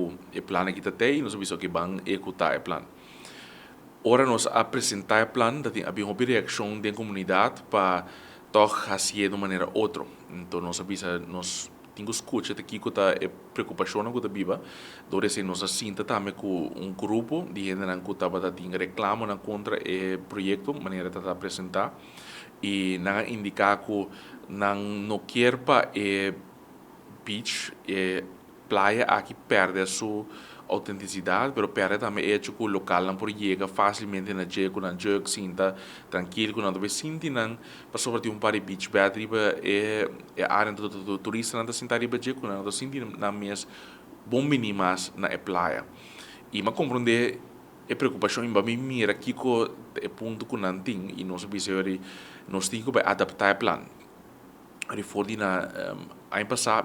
ku e plan aki ta tei, nos a bisa oke, ban ehekutá e plan. Ora nos a presentá e plan, ta tin a bin hopi reakshon den komunidat pa tòg hasié di un manera otro. Anto nos a bisa nos tin ku skucha ta kiko ta e preokupashonnan ku ta biba. Dor esei nos a sinta tambe ku un grupo di hendenan ku tabata tin reklamonan kontra e proyekto manera ta ta presentá i nan a indiká ku nan no kier pa e beach, e playa aki pèrdè su autentisidat, pero pèrdè tambe e hecho ku lokalnan por yega fásilmente na dje ku nan jug, sinta trankil ku nan ta bay sinti nan pasobra tin un par di beach bed riba e e área anto turistanan ta sinta riba dje ku nan no ta sinti nan mes bon bini mas na e playa. I mi a komprondé e preokupashon i mi a mira kiko ta e punto ku nan tin i nos a bisa yori nos tin ku bay adaptá e plan. For di na aña pasá,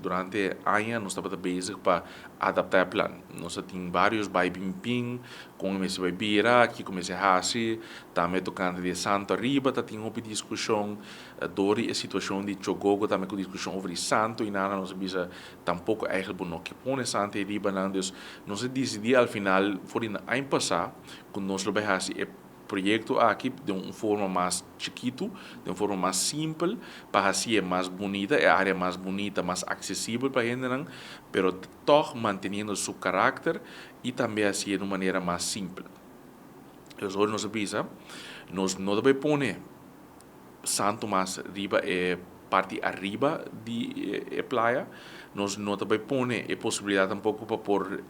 durante aña nos tabata bezig pa adaptá e plan. Nos a tin vários bai bin bin, kon e mester bai bira, kiko mester hasi. Tambe tokante di e santu ariba ta tin hopi diskushon. Dor di e situashon di Chogogo tambe ku diskushon over di santu i nada nos a bisa tampoko eigentlik bo no ke pone santu ei riba nan. Dus nos a disidí al final for di na aña pasá ku nos lo bai hasi e proyekto aki den un forma mas chikitu, den un forma mas simpel, pa hasié mas bunita, e área mas bunita, mas aksesibel pa hendenan, pero tòg manteniendo su karakter i tambe hasié di un manera mas simpel. Entonces ora nos a bisa, nos no ta bai pone santu mas riba e parti ariba di e playa, nos no ta bai pone e posibilidat tampoko pa por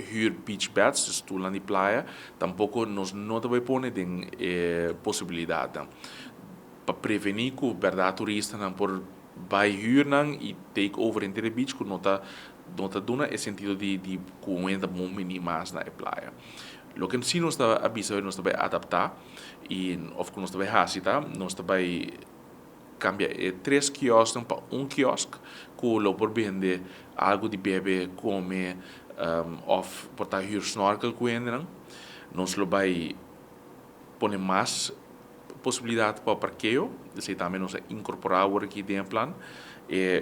huur beach beds, dus stoelnan di playa, tampoko nos no ta bai pone den e posibilidatnan. Pa prevení ku bèrdat turistanan por bai huur nan i take over henter e beach ku no ta no ta duna e sentido di di ku un hende ta bon bini mas na e playa. Loke si nos ta a bisa nos ta bai adaptá i òf ku nos ta bai hasi ta nos ta bai Kambia e tres kiosknan pa un kiosk ku lo por bende algu di bebe, kome òf por ta hür snorkel ku hendenan. Nos lo bai pone mas posibilidat pa parkeo, esei tambe nos a inkorporá awor aki den e plan. E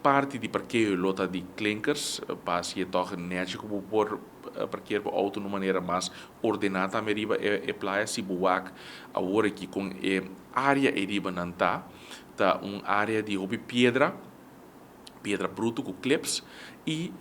parti di parkeo lo ta di klinkers pa hasi e tòg nèchi ku bo por parkeer bo outo na un manera mas ordená tambe riba e playa. Si bo wak awor aki kon e área ei riba nan ta, ta un área di hopi piedra, piedra brutu ku klips i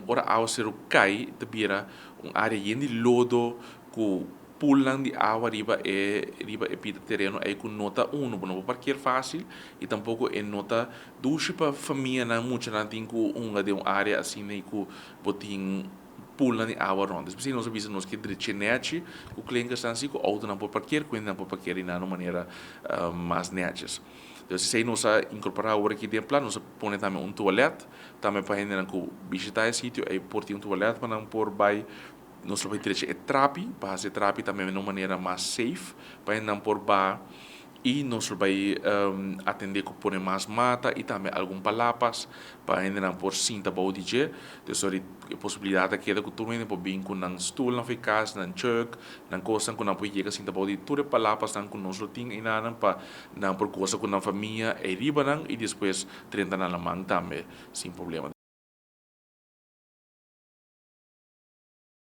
ora awaseru kai ta bira un área yen di lodo ku pulnan di awa riba e riba e pida tereno ei ku no ta unu bo no por parkeer fásil i tampoko e no ta dushi pa famianan muchanan tin ku hunga den un área asina i ku bo tin pulnan di awa rond. Despues nos a bisa nos ke dreche nechi ku klinkersnan si ku outonan por parkeer, ku hendenan por parkeer di nan un manera mas neches. Entonces esei nos a inkorporá awor aki den plan, nos a pone tambe un tualet tambe pa hendenan ku bishitá e sitio ei por tin un tualet pa nan por bai. Nos lo bai drecha e trapi pa hasi e trapi tambe na un manera mas safe pa hendenan por baha. I nos lo bai atendé ku pone mas mata i tambe algun palapas pa hendenan por sinta bou di dje. Entonces ora e posibilidat a keda ku tur hende por bin ku nan stulnan for e kas, nan chuk, nan kosnan ku nan por yega sinta bou di tur e palapasnan ku nos lo tin einanan pa nan por gosa ku nan famia ei riba nan i despues drenta nan laman tambe sin problema.